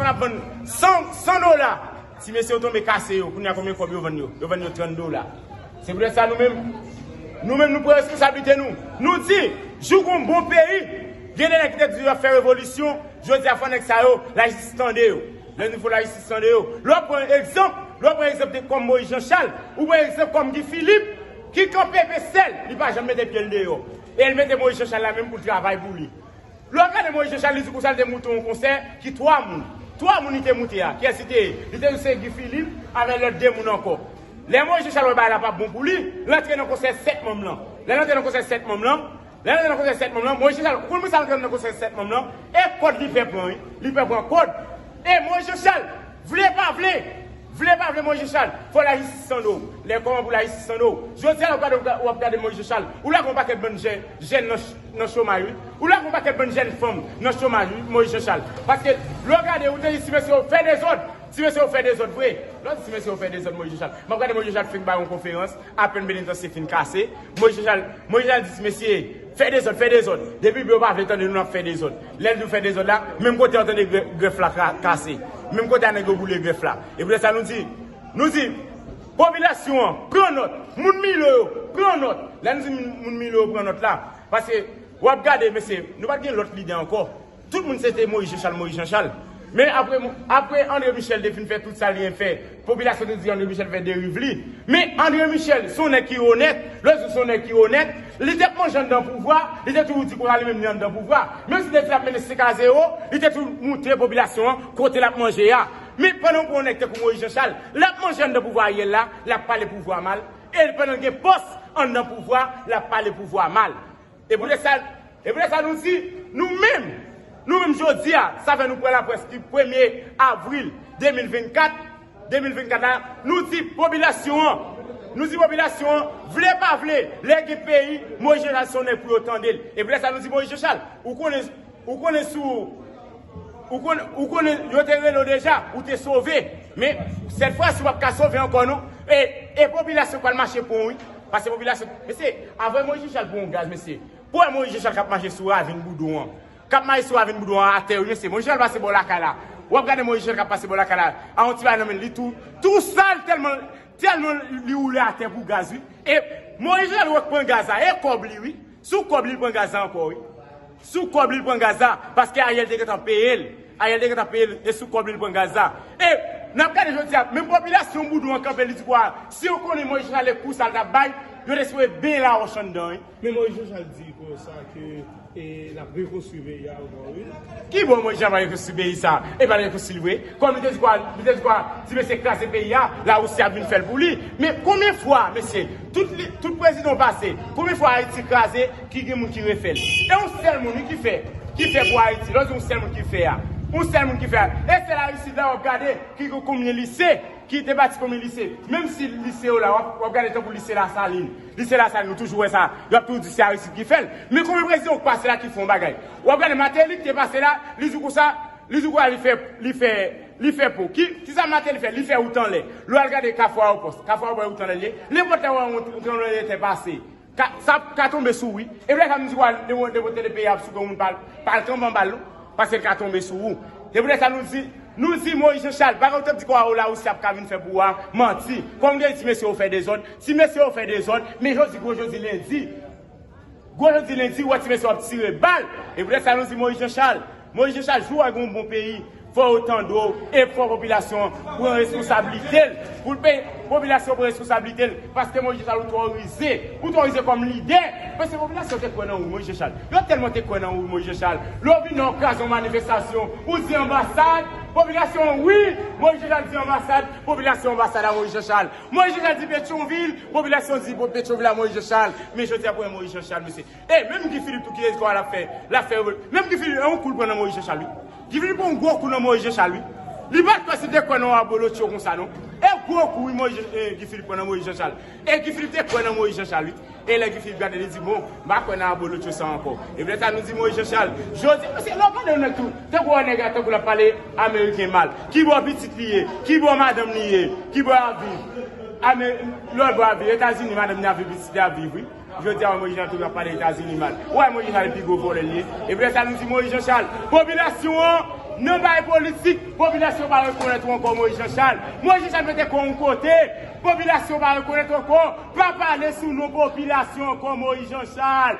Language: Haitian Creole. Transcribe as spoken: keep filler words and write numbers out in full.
ap vann san, san dola. Ti mesye yo tonbe kase yo. Kounye a konbyen kòb yo vann yo? Yo vann yo trant dola. Se poutèt sa nou menm, nou menm nou pran responsablite nou. Nou di, jou gon bon peyi, gen de nèg ki te di yo ap fè revolisyon, jodi a fò nèg sa yo, lajistis tande yo. Lè nou fò lajistis tande yo. Lè w pran egzanp, lè w pran egzanp de kòm Moyiz Jan Chal, ou pran egzanp kòm Guy Philippe, ki kanpe Pestèl, li pa janm mete pye l deyò. E l mete Moyiz Jan Chal la menm pou l travay pou li. Lè w gade Moyiz Jan Chal, li di konsa, li te moute yon konsè ki twa moun. Twa moun li te moute a. Kiyès li te ye? Li te di se Guy Philippe avèk lòt de moun ankò. Lè Moyiz Jan Chal wè bagay la p ap bon pou li, l antre nan konsè sèt manm lan. Lè l antre nan konsè sèt manm lan, lè l antre nan konsè sèt manm lan, Moyiz Jan Chal, ou konn pou sa l antre nan konsè sèt manm lan? E kòd li pè pran, wi. Li pè pran kòd. E Moyiz Jan Chal, vle pa vle, vle pa vle, Moyiz Jan Chal, fò lajistis tande w. Lè kòman pou lajistis tande w? Jodi a, w ap gade, w ap gade Moyiz Jan Chal. Ou lage yon pakèt bann jèn, jèn nan ch-, nan chomaj, wi. Ou lage yon pakèt bann jèn fanm nan chomaj, wi, Moyiz Jan Chal. Paske, lè w gade, ou te di, ti mesye yo fè dezòd. Ti mesye yo fè dezòd vre. Lè w di ti mesye yo fè dezòd, Moyiz Jan Chal. M ap gade Moyiz Jan Chal fin bay yon konferans, apèn benediksyon fin kase. Moyiz Jan Chal, Moyiz Jan Chal di, ti mesye, fè dezòd, fè dezòd. Depi yo pa vle tande nou, n ap fè dezòd. Lè l di w fè dezòd la, menm kote an tande grè-, grèf la ka-, kase. Menm kote a nèg yo boule grèf la. E poutèt sa nou di, nou di, popilasyon an, pran nòt. Moun Milo yo, pran nòt. Lè nou di moun, moun Milo yo pran nòt la, paske w ap gade, mesye, nou pa t gen lòt lidè ankò. Tout moun se te Moyiz Jan Chal, Moyiz Jan Chal. Men apre, apre André Michel te fin fè tout sa li fè, popilasyon te di André Michel fè deriv li. Men André Michel, se yon nèg ki onèt, lè w di se yon nèg ki onèt, li te ap manje anndan pouvwa, li te toujou di konsa li menm li anndan pouvwa. Menm si li te di l ap mennen senk a zewo, li te toujou montre popilasyon an kote l ap manje a. Men pandan w pran yon nèg tankou Moyiz Jan Chal, l ap manje anndan pouvwa Ariel la, l ap pale pouvwa mal, e pandan l gen pòs anndan pouvwa, l ap pale pouvwa mal. E poutèt sa, e poutèt sa nou di, nou menm, nou menm jodi a, sa fè nou pran laprès ki premye avril de mil vennkat, de mil vennkat la, nou di popilasyon an, nou di popilasyon an, vle pa vle, lè gen peyi, Moyiz Jan Chal se yon nèg pou yo tande l. E poutèt sa nou di Moyiz Jan Chal, ou konnen, ou konnen sou, ou konnen, ou konnen yo te rele w deja, ou te sove. Men, sèt fwa si w p ap ka sove ankò non. E, e popilasyon pral mache pran w, wi. Paske popilasyon, mesye, avè Moyiz Jan Chal pran yon gaz, mesye. Pou wè Moyiz Jan Chal k ap mache sou ravin Boudon an. K ap mache sou ravin Boudon an atè, wi, mesye. Moyiz Jan Chal pase bò lakay la. W ap gade Moyiz Jan Chal k ap pase bò lakay la. A yon ti bagay nan men li tou, tou sal tèlman, tèlman li woule atè pou gaz, wi. E Moyiz Jan Chal wè k pran gaz la. E kòb li, wi. Sou kòb li l pran gaz la ankò, wi. Sou kòb li l pran gaz la. Paske Ariel te gentan peye l. Ariel te gentan peye l. E sou kòb li l pran gaz la. E n ap gade jodi a, menm popilasyon Boudon an kanpe, li di kwa, si yo konnen Moyiz Jan Chal e kou sa l t ap bay, yo t espere benyen lawòch anndan, wi. Men Moyiz Jan Chal di konsa ke, e, l ap rekonstwi peyi a ankò, wi. Ki bò Moyiz Jan Chal pral rekonstwi peyi sa? E pral rekonstwi l vre. Kòm li te di kwa, li te di kwa, ti mesye kraze peyi a, Larisi ap vin fè l pou li. Men konbyen fwa, mesye, tout li, tout prezidan pase, konbyen fwa Ayiti kraze ki gen moun ki refè l? E yon sèl moun, wi, ki fè, ki fè pou Ayiti. Lè w di yon sèl moun ki fè a, yon sèl moun ki fè a. E se Larisi la w ap gade ki gen konbyen lise, ki te bati konbyen lise. Menm si lise yo la, w ap, w ap gade tankou lise Lasalin. Lise Lasalin, nou toujou wè sa. Y ap toujou di se Aristide ki fè l. Men konbyen prezidan k pase la ki fè yon bagay? W ap gade Martelly ki te pase la, li di konsa, li di konsa li fè, li fè, li fè pon. Ki, kisa Martelly fè? Li fè wout anlè. Lè w al gade Kafou Ayopò, Kafou Ayopò e wout anlè li ye. Nenpòt lè w wè yon, yon tranblemanntè pase, ka, sa ka tonbe sou ou, wi. E vre sa m di w a, de, de, de peyi a ap souke, yon moun pa, pa al kanpe anba l non. Paske l ka tonbe sou ou. Se poutèt sa nou di, nou di Moyiz Jan Chal, bagay ou t ap di kwa Larisi ap ka vin fè pou ou a, manti. Kòm gen ti mesye yo fè dezòd, ti mesye yo fè dezòd, men jodi, gwo jodi lendi. Gwo jodi lendi, ou wè ti mesye yo ap tire bal. E poutèt sa nou di Moyiz Jan Chal, Moyiz Jan Chal, jou w a gen yon bon peyi, fò yo tande w, e fò popilasyon an pran responsablite l. Pou l peye, popilasyon pran responsablite l. Paske Moyiz Jan Chal, ou twò rize. Ou twò rize kòm lidè. Paske popilasyon te kwè nan ou, Moyiz Jan Chal. Yo tèlman te kwè nan ou, Moyiz Jan Chal. Lè w vin nan yon kraze yon manifestasyon, ou di anbasad, popilasyon an, wi, Moyiz Jan Chal di anbasad, popilasyon anbasad a Moyiz Jan Chal. Moyiz Jan Chal di Petyonvil, popilasyon di Petyonvil a Moyiz Jan Chal. Men jodi a pou wè Moyiz Jan Chal, mesye. E menm Guy Philippe tou ki te di kwa l ap fè, l ap fè revol-, menm Guy Philippe, e yon kou l pran nan Moyiz Jan Chal, wi. Guy Philippe pran yon gwo kou nan Moyiz Jan Chal, wi. Li pa t kwè si l te kwè nan abolotcho konsa, non. E gwo kou, wi, Moyiz, e, Guy Philippe pran nan Moyiz Jan Chal. E Guy Philippe te kwè nan Moyiz Jan Chal, wi. E lè Guy Philippe gade, li di, bon, m pa kwè nan abolotcho sa ankò. E poutèt sa nou di Moyiz Jan Chal. Jodi, se lè w gade yon nèg tou, tankou yon nèg la, tankou l ap pale ameriken mal. Ki bò pitit li ye? Ki bò madanm li ye? Ki bò l ap viv? Ame-, lòt bò l ap viv. Etazini, madanm li ap viv, pitit li ap viv, wi. Jodi a, Moyiz Jan Chal tou ap pale Etazini mal. Ou wè Moyiz Jan Chal pi gwo vòlè l ye. E poutèt sa nou di Moyiz Jan Chal, popilasyon an, Nan bagay politik, popilasyon pa rekonèt ou ankò, Moïse Jean Charles. Moïse Jean Charles mete kò w yon kote, popilasyon pa rekonèt ou ankò. Pa pale sou non popilasyon ankò, Moïse Jean Charles.